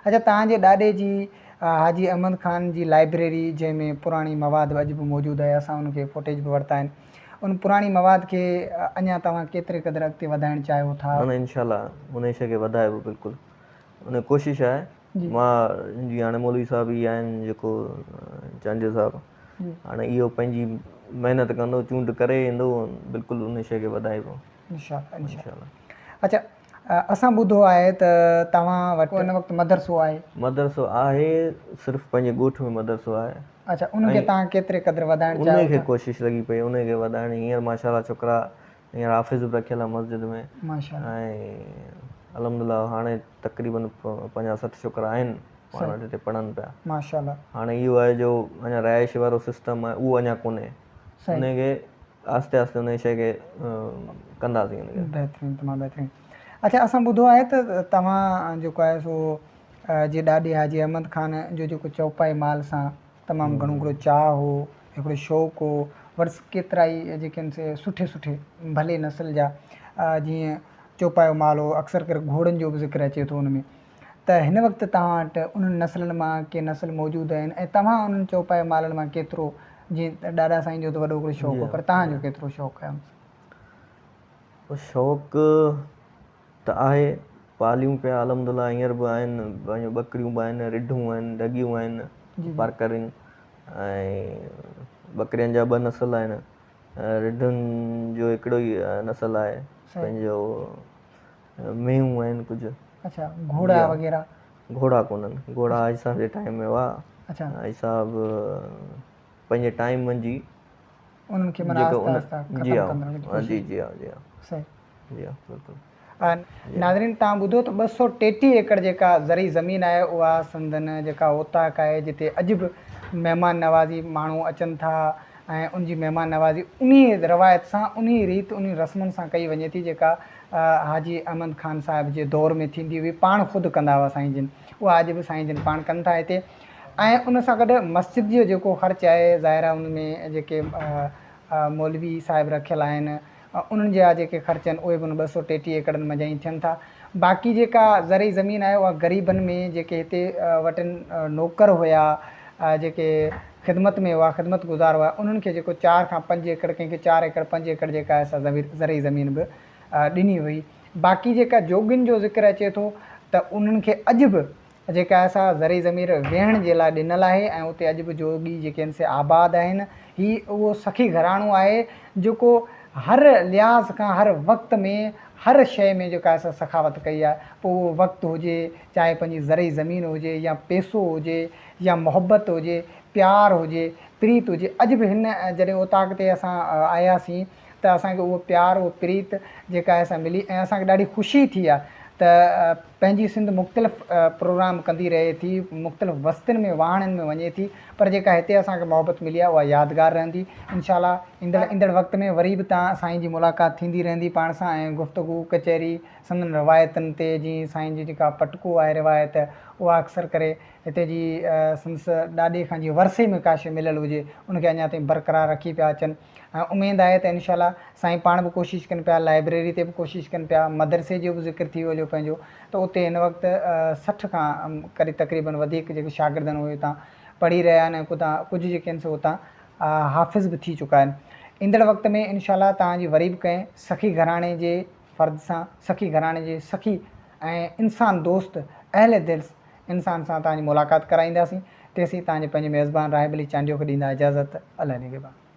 اڇا توهان جي ڏاڏي جي حاجي احمد خان جي لائبريري جنهن ۾ پراڻي مواد اڄ به موجود آهي اسان ان کي فوٽيج به ورتا آهن ان پراڻي مواد کي اڃا توهان ڪيتري قدر اڳتي وڌائڻ چاهيو ٿا؟ نه نه انشاء الله انهي شي کي وڌائبو بلڪل ان ڪوشش آهي مان جي هاڻي مولوي صاحب ئي آهن جيڪو چانڊيو صاحب هاڻي اهو پنهنجي محنت ڪندو چونڊ ڪري ايندو بلڪل ان شي کي وڌائبو انشاء الله انشاء الله اچھا اسان ٻڌو آهي ته توهان وٽ ان وقت مدرسو آهي. مدرسو آهي صرف پنهنجي ڳوٺ ۾ مدرسو آهي. اڇا ان کي توهان ڪيتري قدر وڌائڻ چاهيو ٿا؟ ان کي ڪوشش لڳي پئي ان کي وڌائڻ هينئر ماشاء الله ڇوڪرا هينئر حافظ به رکيل آهي مسجد ۾ ماشاء الله ۽ الحمدلله هاڻي تقريبن 50 60 ڇوڪرا آهن پاڻ وٽ هتي پڙهن پيا. ماشاء الله. هاڻي اهو آهي جو اڃا رهائش وارو سسٽم آهي اهو اڃا ڪونهي ان کي آهستي آهستي انهي شيء کي ڪنداسين ان کي. بهترين تمام بهترين اڇا اسان ٻڌو آهي ته توهان جيڪو آهي سو جي ڏاڏي حاجي احمد خان جو جيڪو چوپائي مال سان تمام گهڻو هڪڙو چاهه هو هڪڙو شوق هو وٽس ڪيترائي جيڪي آهن سي سٺي سٺي ڀلي نسل جا جيئن چوپايو مال هو اڪثر ڪري گهوڙن جو به ذڪر اچي ٿو ان ۾ ته هن وقت توهان وٽ انهن نسلن مان ڪي نسل موجود آهن ۽ توهان انهن چوپائي مالن مان ڪيترو جيئن ڏاڏا سائين جو ته وڏو هڪڙو شوق هو پر توهان جو ڪيترو شوق آهي ان سان؟ شوق ته آهي پاليون پيا الحمدلله هينئر به آهن پنهنجو ٻڪريون به آهن رڍون آهن ڍڳيون آهن پارڪرين ۽ ٻڪرين جا ٻه نسل آهن رڍن جو هڪڙو ئي نسل آهي پنهنجو مينهون آهن ڪجهه. اڇا گهوڙا وغيره. گهوڙا ڪونهن گهوڙا حاجي صاحب جي ٽائيم ۾ هئا. اڇا. حاجي صاحب پنهنجي ٽائيم منجهي انهن کي معنيٰ آهسته آهسته ختم ڪندڙ جي ڪوشش. جي جي ها جي ها. صحيح. جي ها بلڪل. ناظرين توهان ٻڌو ته 233 ايڪڙ جيڪا زرعي زمين آهي اها سندن جيڪا اوطاق آهي جتي اڄ به مهمان نوازي ماڻهو اچن ٿا ۽ ان جي مهمان نوازي انهي روايت سان انهي ريت انهي رسمن سان ڪئي وڃي ٿي جيڪا حاجي احمد خان صاحب جي دور ۾ ٿيندي هئي پاڻ خود ڪندا هئا سائين جن اها اڄ به سائين جن پاڻ ڪن ٿا هتي ۽ ان سان گڏ مسجد جو جيڪو خرچ آهي ظاهر آهي ان ۾ جيڪي مولوي صاحب رکيل آهن انهن جا جيڪي خرچ آهن اهي به ان 233 ايڪڙن منجهان ئي ٿين ٿا. باقي جيڪا زرعي زمين آهي اها غريبن ۾ جيڪي هتي وٽن نوڪر هيا جيڪي خدمت ۾ هئا خدمت گذار هئا انهن کي جيڪو چار کان پنج ايڪڙ ڪنهن کي چار ايڪڙ پنج ايڪڙ جيڪا آهي سا زرعي زمين به ڏني وئي. باقي جيڪا جوڳين جو ذڪر اچي ٿو ته انهن کي اڄ به جيڪا آهي سا زرعي ضمير ويهڻ جي لاء ڏنل آهي ۽ اتي اڄ به جوڳي جيڪي آهن سي آباد آهن. هي اهو سخي گهراڻو آهي جيڪو هر لحاظ کان هر وقت ۾ هر شيء ۾ جيڪا آهي سا سخاوت ڪئي آهي پوء اهو وقت هجي چاهي پنهنجي زرعي زمين هجي يا پيسو هجي يا محبت هجي پيار هجي پريت هجي اڄ به هن جڏهن اوطاق تي اسان آياسين ته اسان کي اهو پيار اهو پريت جيڪا آهي سا ملي ۽ اسان کي ڏاڍي خوشي ٿي آهي ته پنهنجي سنڌ مختلف پروگرام ڪندي رهي ٿي مختلف وستين ۾ واهڻن ۾ وڃي ٿي پر جيڪا هتي اسان کي محبت ملي آهي اها يادگار رهندي انشاء الله ايندڙ ايندڙ وقت ۾ وري به تان سائين جي ملاقات ٿيندي رهندي پاڻ سان ۽ گفتگو ڪچهري سندن روايتن تي جي سائين جي جيڪا پٽڪو آهي روايت اها اڪثر ڪري هتي جي سندس ڏاڏي کان جي ورثي ۾ ڪا شيء مليل هجي ان کي اڃا تائين برقرار رکي پيا اچن ۽ اميد آهي ته انشاء الله سائين پاڻ به ڪوشش ڪن پيا لائبريري تي به ڪوشش ڪن پيا مدرسي جو به ذڪر ٿي ويو پنهنجو ته اتي هن وقت 60 کان قريب تقريبن وڌيڪ جيڪي شاگرد آهن اهي اتان پڙهي رهيا آهن ۽ ڪتان ڪجهه جيڪي آهن سو اتان حافظ به ٿي چڪا آهن ايندڙ وقت ۾ انشاء الله توهان جي وري به ڪنهن سخي گهراڻي جي فرد سان سخي گهراڻي جي سخي ۽ انسان دوست اهل دل انسان سان توهان جي ملاقات ڪرائينداسين تيسين توهان جي پنهنجي ميزبان راهب علي چانڊيو کي ڏيندا اجازت الله نگهبان.